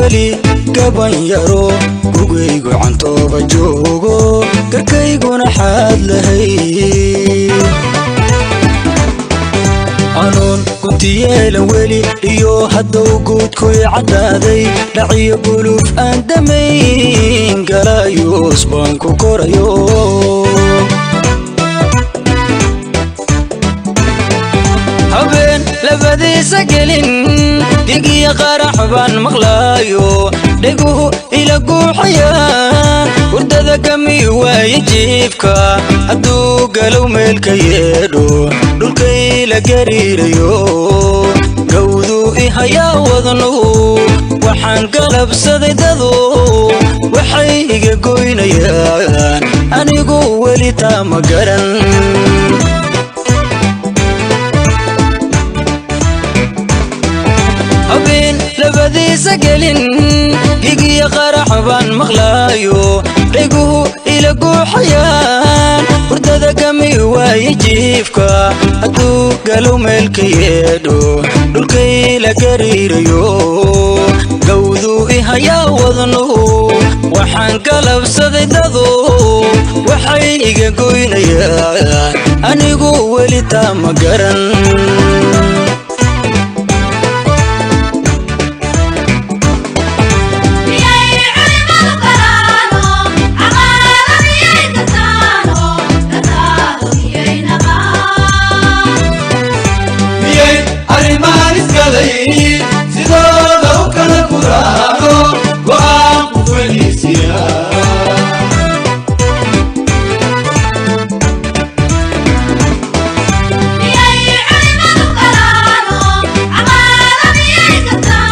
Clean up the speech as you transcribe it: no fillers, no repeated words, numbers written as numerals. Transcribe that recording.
Weli gaban yaro, gugaygu cantooba joogo, garkayguna xaad lahay, anoon guntiyeelan weli iyo haddow guudkuy caddaaday, dhaciyo guluuf aan damayn, galayuus baan ku korayo. Habeen labadiisa gelin gigiya qarax baan maqlaayo, dheguhu ila guuxayaan, hurdada kami waaye jiifka, hadduu galow meelka yeedho, dhulkayla gariirayo, gawduu i hayaa wadnuhu. Waxaan galabsaday dadu waxay iga goynayaan, anigu weli taa ma garan. Habeen labadiisa gelin gigiya qarax baan maqlaayo, dheguhu ila guuxayaan, hurdada kami waaye jiifka, hadduu galow meelka yeedho, dhulkayla gariirayo, gawduu i hayaa wadnuhu. Waxaan galabsaday dadu waxay iga goynayaan, anigu weli taa ma garan.